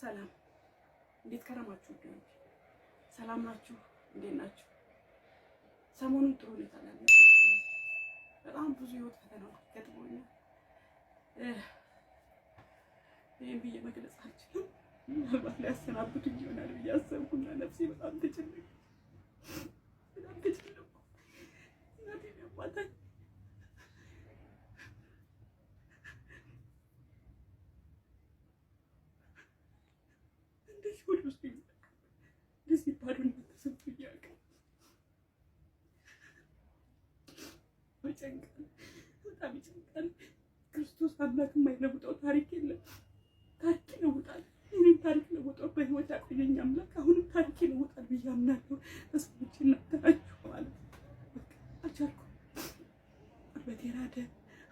ሰላም፣ እንዴት ከረማችሁ? ውዶች ሰላም ናችሁ? እንዴት ናችሁ? ሰሞኑን ጥሩ ሁኔታ ላይ አልነበርኩም። በጣም ብዙ ህይወት ፈተናዎች ገጥሞኛል። ይህን ብዬ መግለጽ አልችልም። ምናልባት ሊያሰናብቱኝ ይሆናል ብዬ አሰብኩና ነፍሴ በጣም ተጨነቀች። በጣም ተጨነቅኩ። እናቴን ያማታል። እንደዚህ ወደ ውስጥ እንደዚህ ባዶነት ተሰምቶኝ ያውቃል። ይጨንቃል፣ በጣም ይጨንቃል። ክርስቶስ አምላክ የማይለውጠው ታሪክ የለም። ታሪክ ይለውጣል። ይህንን ታሪክ ለውጦ በህይወት ያቆየኝ አምላክ አሁንም ታሪክ ይለውጣል ብዬ አምናለሁ። ተስፋዎቼ እናንተ ናችሁ ማለት ነው። በቃ አልቻልኩም። ጉልበቴ ራደ፣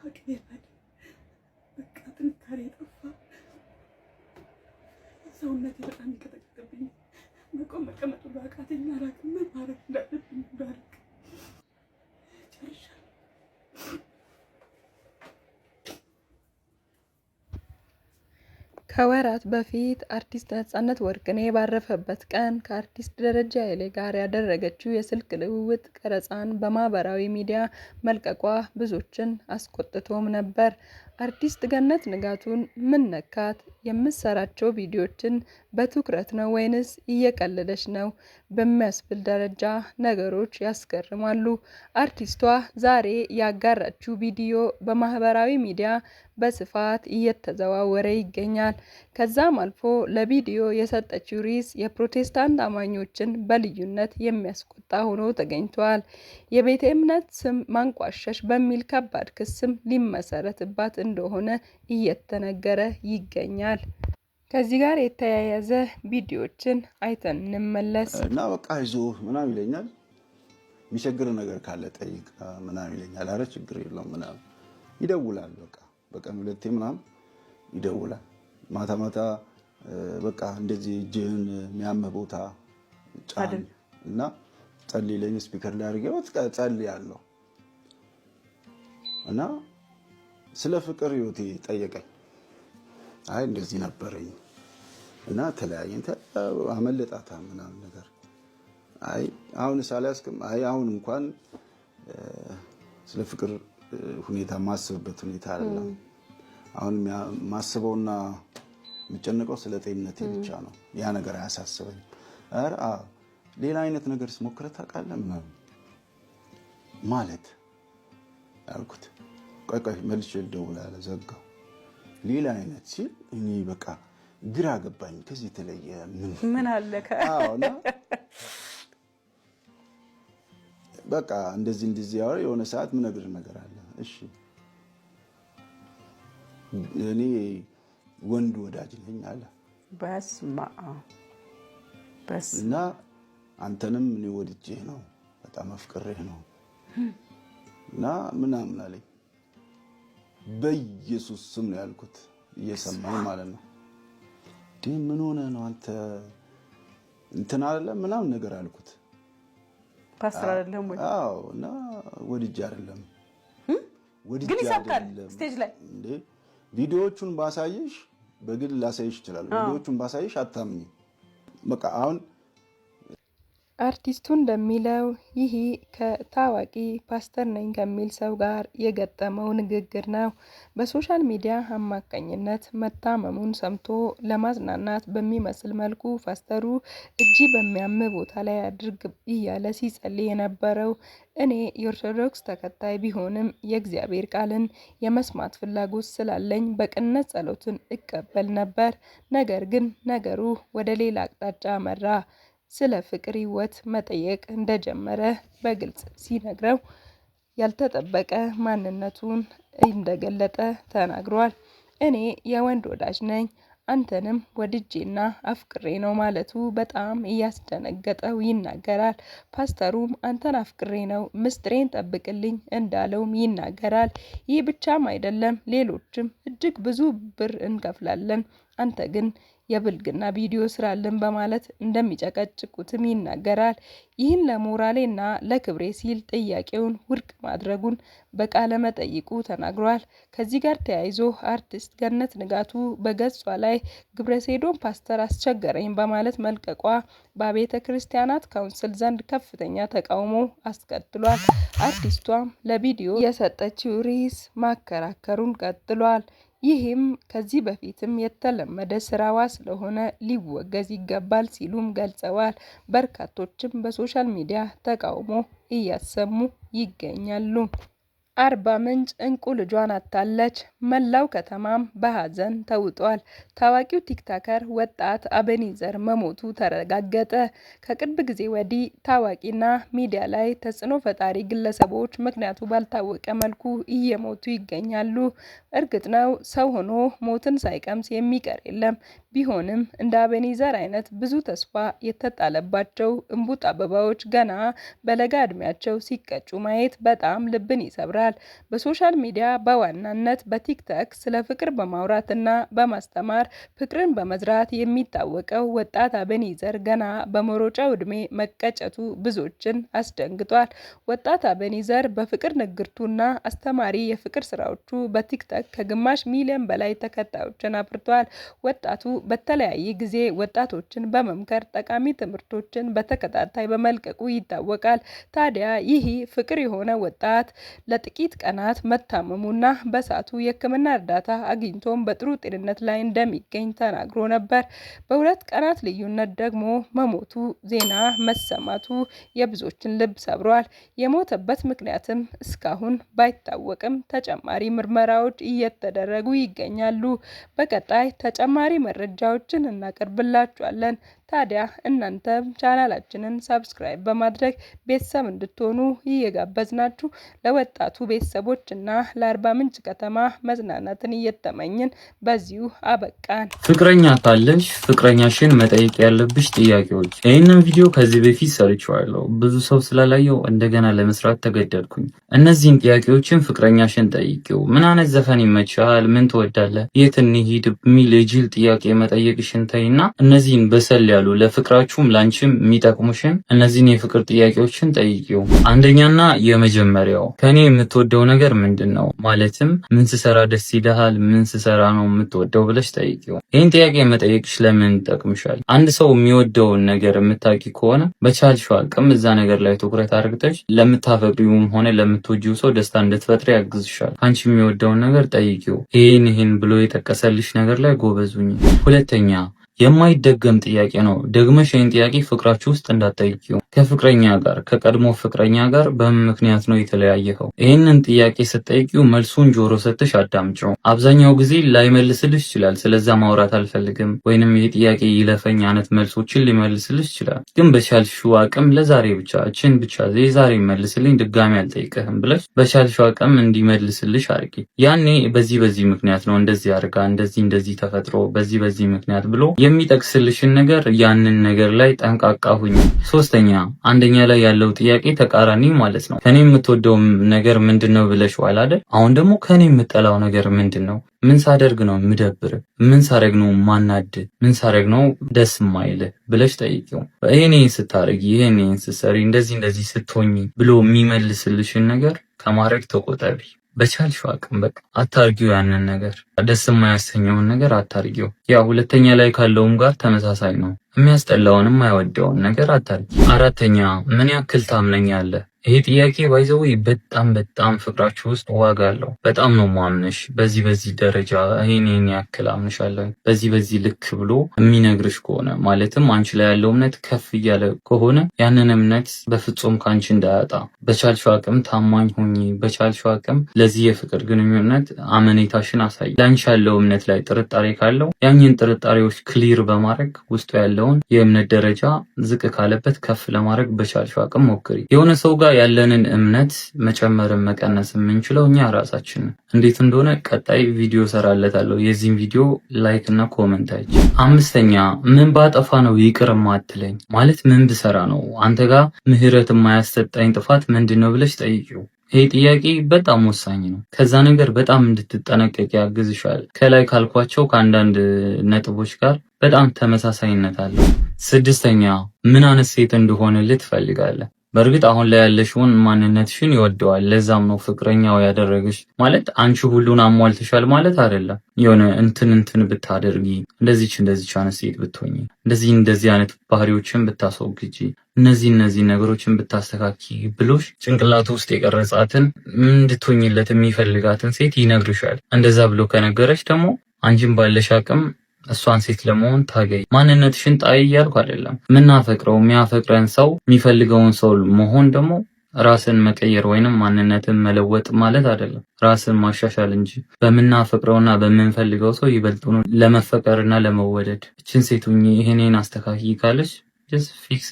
አቅሜ ራደ። በቃ ጥንካሬ ጠፋ። ሰውነቴ በጣም ይንቀጠቀጥብኝ። መቆም መቀመጥ ሁሉ አቃተኝ። አላውቅም ምን ማድረግ እንዳለብኝ ሁሉ አላውቅም። ጨርሻለሁ። ከወራት በፊት አርቲስት ነጻነት ወርቅነህ ባረፈበት ቀን ከአርቲስት ደረጀ ኃይሌ ጋር ያደረገችው የስልክ ልውውጥ ቀረጻን በማህበራዊ ሚዲያ መልቀቋ ብዙዎችን አስቆጥቶም ነበር። አርቲስት ገነት ንጋቱን ምን ነካት? የምትሰራቸው ቪዲዮችን በትኩረት ነው ወይንስ እየቀለደች ነው? በሚያስብል ደረጃ ነገሮች ያስገርማሉ። አርቲስቷ ዛሬ ያጋራችው ቪዲዮ በማህበራዊ ሚዲያ በስፋት እየተዘዋወረ ይገኛል። ከዛም አልፎ ለቪዲዮ የሰጠችው ርዕስ የፕሮቴስታንት አማኞችን በልዩነት የሚያስቆጣ ሆኖ ተገኝቷል። የቤተ እምነት ስም ማንቋሸሽ በሚል ከባድ ክስም ሊመሰረትባት እንደሆነ እየተነገረ ይገኛል። ከዚህ ጋር የተያያዘ ቪዲዮችን አይተን እንመለስ። እና በቃ አይዞህ ምናምን ይለኛል። የሚቸግር ነገር ካለ ጠይቅ ምናምን ይለኛል። አረ ችግር የለውም ምናምን ይደውላል። በቃ በቀን ሁለቴ ምናምን ይደውላል። ማታ ማታ በቃ እንደዚህ እጅህን የሚያምህ ቦታ ጫን እና ጸልይ ይለኝ። Speaker ላይ አድርጌው ጸልያለሁ እና ስለ ፍቅር ህይወቴ ጠየቀኝ። አይ እንደዚህ ነበረኝ እና ተለያየን፣ አመለጣታ ምናምን ነገር። አይ አሁን ሳላስክም፣ አይ አሁን እንኳን ስለ ፍቅር ሁኔታ ማስብበት ሁኔታ አይደለም። አሁን ማስበውና የምጨነቀው ስለ ጤንነቴ ብቻ ነው። ያ ነገር አያሳስበኝም። ኧረ ሌላ አይነት ነገር ሞክረህ ታውቃለህ ምናምን ማለት አልኩት። ቆይ ቆይ መልሼ ልደውል አለ። ዘጋው። ሌላ አይነት ሲል እኔ በቃ ግራ ገባኝ። ከዚህ የተለየ ምን ምን አለ? አዎ፣ እና በቃ እንደዚህ እንደዚህ ያወራ የሆነ ሰዓት ምነግርህ ነገር አለ። እሺ፣ እኔ ወንድ ወዳጅ ነኝ አለ። በስመ አብ በስመ እና አንተንም እኔ ወድጄህ ነው፣ በጣም አፍቅሬህ ነው እና ምናምን አለኝ። በኢየሱስ ስም ነው ያልኩት፣ እየሰማኝ ማለት ነው። እንዴ ምን ሆነህ ነው አንተ፣ እንትን አይደለም ምናምን ነገር አልኩት። ፓስተር አይደለም ወይ? አዎ፣ እና ወድጄ አይደለም፣ ወድጄ ግን ይሰብካል አይደለም። Stage ላይ። እንዴ ቪዲዮዎቹን ባሳይሽ፣ በግል ላሳይሽ እችላለሁ። ቪዲዮዎቹን ባሳይሽ አታምኚም። በቃ አሁን አርቲስቱ እንደሚለው ይህ ከታዋቂ ፓስተር ነኝ ከሚል ሰው ጋር የገጠመው ንግግር ነው። በ social media አማካኝነት መታመሙን ሰምቶ ለማጽናናት በሚመስል መልኩ ፓስተሩ እጅ በሚያም ቦታ ላይ አድርግ እያለ ሲጸልይ የነበረው፣ እኔ የኦርቶዶክስ ተከታይ ቢሆንም የእግዚአብሔር ቃልን የመስማት ፍላጎት ስላለኝ በቅንነት ጸሎትን እቀበል ነበር። ነገር ግን ነገሩ ወደ ሌላ አቅጣጫ መራ። ስለ ፍቅር ሕይወት መጠየቅ እንደጀመረ በግልጽ ሲነግረው ያልተጠበቀ ማንነቱን እንደገለጠ ተናግሯል። እኔ የወንድ ወዳጅ ነኝ፣ አንተንም ወድጄና አፍቅሬ ነው ማለቱ በጣም እያስደነገጠው ይናገራል። ፓስተሩም አንተን አፍቅሬ ነው፣ ምስጢሬን ጠብቅልኝ እንዳለውም ይናገራል። ይህ ብቻም አይደለም፣ ሌሎችም እጅግ ብዙ ብር እንከፍላለን፣ አንተ ግን የብልግና ቪዲዮ ስራልን በማለት እንደሚጨቀጭቁትም ይናገራል። ይህን ለሞራሌና ለክብሬ ሲል ጥያቄውን ውድቅ ማድረጉን በቃለ መጠይቁ ተናግሯል። ከዚህ ጋር ተያይዞ አርቲስት ገነት ንጋቱ በገጿ ላይ ግብረሰዶም ፓስተር አስቸገረኝ በማለት መልቀቋ በቤተ ክርስቲያናት ካውንስል ዘንድ ከፍተኛ ተቃውሞ አስከትሏል። አርቲስቷም ለቪዲዮ የሰጠችው ርዕስ ማከራከሩን ቀጥሏል። ይህም ከዚህ በፊትም የተለመደ ስራዋ ስለሆነ ሊወገዝ ይገባል ሲሉም ገልጸዋል። በርካቶችም በ social media ተቃውሞ እያሰሙ ይገኛሉ። አርባ ምንጭ እንቁ ልጇን አጥታለች። መላው ከተማም በሀዘን ተውጧል። ታዋቂው TikToker ወጣት አቤኔዘር መሞቱ ተረጋገጠ። ከቅርብ ጊዜ ወዲህ ታዋቂና ሚዲያ ላይ ተጽዕኖ ፈጣሪ ግለሰቦች ምክንያቱ ባልታወቀ መልኩ እየሞቱ ይገኛሉ። እርግጥ ነው ሰው ሆኖ ሞትን ሳይቀምስ የሚቀር የለም። ቢሆንም እንደ አቤኔዘር አይነት ብዙ ተስፋ የተጣለባቸው እምቡጥ አበባዎች ገና በለጋ እድሜያቸው ሲቀጩ ማየት በጣም ልብን ይሰብራል። በ social media በዋናነት በቲክቶክ ስለ ፍቅር በማውራትና በማስተማር ፍቅርን በመዝራት የሚታወቀው ወጣት አቤኔዘር ገና በመሮጫው እድሜ መቀጨቱ ብዙዎችን አስደንግጧል። ወጣት አቤኔዘር በፍቅር ንግርቱና አስተማሪ የፍቅር ስራዎቹ በቲክቶክ ከግማሽ ሚሊዮን በላይ ተከታዮችን አፍርቷል። ወጣቱ በተለያየ ጊዜ ወጣቶችን በመምከር ጠቃሚ ትምህርቶችን በተከታታይ በመልቀቁ ይታወቃል። ታዲያ ይህ ፍቅር የሆነ ወጣት ለጥቂት ቀናት መታመሙና በሰዓቱ የሕክምና እርዳታ አግኝቶም በጥሩ ጤንነት ላይ እንደሚገኝ ተናግሮ ነበር። በሁለት ቀናት ልዩነት ደግሞ መሞቱ ዜና መሰማቱ የብዙዎችን ልብ ሰብሯል። የሞተበት ምክንያትም እስካሁን ባይታወቅም ተጨማሪ ምርመራዎች እየተደረጉ ይገኛሉ። በቀጣይ ተጨማሪ መረጃዎችን እናቀርብላችኋለን። ታዲያ እናንተም ቻናላችንን subscribe በማድረግ ቤተሰብ እንድትሆኑ እየጋበዝናችሁ ለወጣቱ ቤተሰቦች እና ለአርባ ምንጭ ከተማ መጽናናትን እየተመኝን በዚሁ አበቃን። ፍቅረኛ ካለሽ ፍቅረኛሽን መጠየቅ ያለብሽ ጥያቄዎች። ይህንን ቪዲዮ ከዚህ በፊት ሰርቼዋለሁ። ብዙ ሰው ስላላየው እንደገና ለመስራት ተገደድኩኝ። እነዚህን ጥያቄዎችን ፍቅረኛሽን ጠይቂው። ምን አይነት ዘፈን ይመችሃል? ምን ትወዳለህ? የት እንሂድ? የሚል የጅል ጥያቄ መጠየቅሽን ተይና እነዚህን በሰል ያሉ ለፍቅራችሁም ላንቺም የሚጠቅሙሽን እነዚህን የፍቅር ጥያቄዎችን ጠይቂው። አንደኛና የመጀመሪያው ከኔ የምትወደው ነገር ምንድን ነው? ማለትም ምን ስሰራ ደስ ይልሃል? ምን ስሰራ ነው የምትወደው ብለሽ ጠይቂው። ይህን ጥያቄ መጠየቅሽ ለምን ይጠቅምሻል? አንድ ሰው የሚወደውን ነገር የምታውቂ ከሆነ በቻልሽው አቅም እዛ ነገር ላይ ትኩረት አድርግተሽ ለምታፈቅሪውም ሆነ ለምትወጂው ሰው ደስታ እንድትፈጥሪ ያግዝሻል። አንቺ የሚወደውን ነገር ጠይቂው። ይህን ይህን ብሎ የጠቀሰልሽ ነገር ላይ ጎበዙኝ። ሁለተኛ የማይደገም ጥያቄ ነው። ደግመሽ ይህን ጥያቄ ፍቅራችሁ ውስጥ እንዳትጠይቂው። ከፍቅረኛ ጋር ከቀድሞ ፍቅረኛ ጋር በምን ምክንያት ነው የተለያየኸው? ይህንን ጥያቄ ስትጠይቂው መልሱን ጆሮ ሰጥተሽ አዳምጪው። አብዛኛው ጊዜ ላይመልስልሽ ይችላል። ስለዛ ማውራት አልፈልግም ወይንም ይህ ጥያቄ ይለፈኝ አይነት መልሶችን ሊመልስልሽ ይችላል። ግን በቻልሽው አቅም ለዛሬ ብቻ እችን ብቻ የዛሬ መልስልኝ፣ ድጋሚ አልጠይቅህም ብለሽ በቻልሽው አቅም እንዲመልስልሽ አድርጊ። ያኔ በዚህ በዚህ ምክንያት ነው እንደዚህ አድርጋ እንደዚህ እንደዚህ ተፈጥሮ በዚህ በዚህ ምክንያት ብሎ የሚጠቅስልሽን ነገር ያንን ነገር ላይ ጠንቃቃ ሁኝ። ሶስተኛ አንደኛ ላይ ያለው ጥያቄ ተቃራኒ ማለት ነው። ከኔ የምትወደው ነገር ምንድን ነው ብለሽዋል አይደል? አሁን ደግሞ ከኔ የምጠላው ነገር ምንድን ነው? ምን ሳደርግ ነው የምደብር? ምን ሳደርግ ነው ማናድ? ምን ሳደርግ ነው ደስ የማይልህ ብለሽ ጠይቂው። ይሄን ስታደርጊ፣ ይሄን ስትሰሪ፣ እንደዚህ እንደዚህ ስትሆኝ ብሎ የሚመልስልሽን ነገር ከማድረግ ተቆጠቢ። በቻልሽው አቅም በቃ አታርጊው። ያንን ነገር ደስ የማያሰኘውን ነገር አታርጊው። ያ ሁለተኛ ላይ ካለውም ጋር ተመሳሳይ ነው። የሚያስጠላውንም የማይወደውን ነገር አታርጊ። አራተኛ ምን ያክል ታምነኛለህ? ይሄ ጥያቄ by the way በጣም በጣም ፍቅራችሁ ውስጥ ዋጋ አለው። በጣም ነው ማምንሽ፣ በዚህ በዚህ ደረጃ ይሄን ይሄን ያክል አምንሻለሁ፣ በዚህ በዚህ ልክ ብሎ የሚነግርሽ ከሆነ ማለትም አንቺ ላይ ያለው እምነት ከፍ እያለ ከሆነ ያንን እምነት በፍጹም ከአንቺ እንዳያጣ በቻልሽው አቅም ታማኝ ሁኚ። በቻልሽው አቅም ለዚህ የፍቅር ግንኙነት አመኔታሽን አሳይ። ለአንቺ ያለው እምነት ላይ ጥርጣሬ ካለው ያኝን ጥርጣሬዎች clear በማድረግ ውስጡ ያለውን የእምነት ደረጃ ዝቅ ካለበት ከፍ ለማድረግ በቻልሽው አቅም ሞክሪ። የሆነ ሰው ጋር ያለንን እምነት መጨመርን መቀነስ የምንችለው እኛ ራሳችን እንዴት እንደሆነ ቀጣይ ቪዲዮ ሰራለታለሁ። የዚህን ቪዲዮ like እና comment አይቼ። አምስተኛ ምን ባጠፋ ነው ይቅር ማትለኝ? ማለት ምን ብሰራ ነው አንተ ጋር ምህረት የማያሰጠኝ ጥፋት ምንድን ነው ብለሽ ጠይቂው። ይሄ ጥያቄ በጣም ወሳኝ ነው። ከዛ ነገር በጣም እንድትጠነቀቅ ያግዝሻል። ከላይ ካልኳቸው ከአንዳንድ ነጥቦች ጋር በጣም ተመሳሳይነት አለው። ስድስተኛ፣ ምን አይነት ሴት እንድሆንልህ ትፈልጋለህ? በእርግጥ አሁን ላይ ያለሽውን ማንነትሽን ይወደዋል። ለዛም ነው ፍቅረኛው ያደረገሽ። ማለት አንቺ ሁሉን አሟልተሻል ማለት አይደለም። የሆነ እንትን እንትን ብታደርጊ፣ እንደዚች እንደዚች አይነት ሴት ብትሆኚ፣ እንደዚህ እንደዚህ አይነት ባህሪዎችን ብታስወግጂ፣ እነዚህ እነዚህ ነገሮችን ብታስተካኪ ብሎሽ ጭንቅላቱ ውስጥ የቀረጻትን እንድትሆኝለት የሚፈልጋትን ሴት ይነግርሻል። እንደዛ ብሎ ከነገረች ደግሞ አንቺን ባለሽ አቅም እሷን ሴት ለመሆን ታገይ። ማንነትሽን ጣይ እያልኩ አይደለም። ምናፈቅረው የሚያፈቅረን ሰው የሚፈልገውን ሰው መሆን ደግሞ ራስን መቀየር ወይንም ማንነትን መለወጥ ማለት አይደለም፣ ራስን ማሻሻል እንጂ። በምናፈቅረውና በምንፈልገው ሰው ይበልጡኑ ለመፈቀርና ለመወደድ እችን ሴት ሁኚ፣ ይሄንን አስተካኪ ካለች just fix፣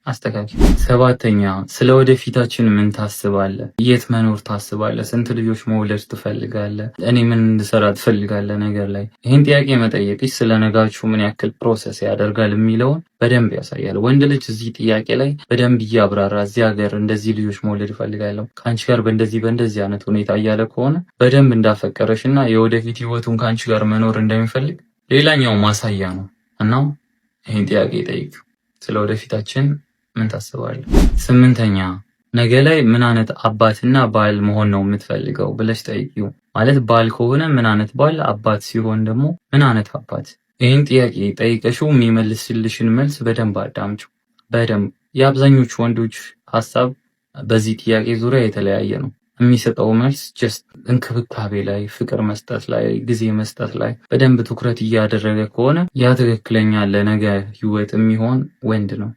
አስተካኪ። ሰባተኛ፣ ስለ ወደፊታችን ምን ታስባለህ? የት መኖር ታስባለህ? ስንት ልጆች መውለድ ትፈልጋለህ? እኔ ምን እንድሰራ ትፈልጋለህ? ነገር ላይ ይህን ጥያቄ መጠየቅሽ ስለ ነጋችሁ ምን ያክል process ያደርጋል የሚለውን በደንብ ያሳያል። ወንድ ልጅ እዚህ ጥያቄ ላይ በደንብ እያብራራ እዚህ ሀገር እንደዚህ ልጆች መውለድ እፈልጋለሁ፣ ከአንቺ ጋር በእንደዚህ በእንደዚህ አይነት ሁኔታ እያለ ከሆነ በደንብ እንዳፈቀረሽ እና የወደፊት ህይወቱን ከአንቺ ጋር መኖር እንደሚፈልግ ሌላኛው ማሳያ ነው። እና ይህን ጥያቄ ጠይቅ። ስለ ወደፊታችን ምን ታስባለህ? ስምንተኛ፣ ነገ ላይ ምን አይነት አባትና ባል መሆን ነው የምትፈልገው ብለሽ ጠይቂው። ማለት ባል ከሆነ ምን አይነት ባል፣ አባት ሲሆን ደግሞ ምን አይነት አባት። ይህን ጥያቄ ጠይቀሽው የሚመልስልሽን መልስ በደንብ አዳምጪው። በደንብ የአብዛኞቹ ወንዶች ሀሳብ በዚህ ጥያቄ ዙሪያ የተለያየ ነው። የሚሰጠው መልስ just እንክብካቤ ላይ፣ ፍቅር መስጠት ላይ፣ ጊዜ መስጠት ላይ በደንብ ትኩረት እያደረገ ከሆነ ያ ትክክለኛ ለነገ ህይወት የሚሆን ወንድ ነው።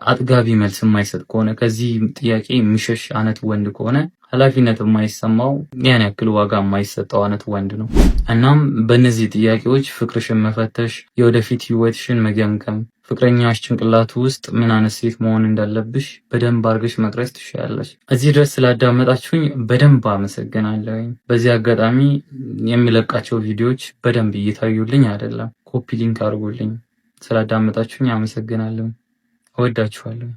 አጥጋቢ መልስ የማይሰጥ ከሆነ፣ ከዚህ ጥያቄ የሚሸሽ አይነት ወንድ ከሆነ፣ ኃላፊነት የማይሰማው፣ ያን ያክል ዋጋ የማይሰጠው አይነት ወንድ ነው። እናም በእነዚህ ጥያቄዎች ፍቅርሽን መፈተሽ፣ የወደፊት ህይወትሽን መገምገም፣ ፍቅረኛሽ ጭንቅላቱ ውስጥ ምን አይነት ሴት መሆን እንዳለብሽ በደንብ አድርገሽ መቅረጽ ትችያለሽ። እዚህ ድረስ ስላዳመጣችሁኝ በደንብ አመሰግናለሁ። በዚህ አጋጣሚ የሚለቃቸው ቪዲዮዎች በደንብ እየታዩልኝ አይደለም። Copy link አድርጉልኝ። ስላዳመጣችሁኝ አመሰግናለሁ። እወዳችኋለሁ።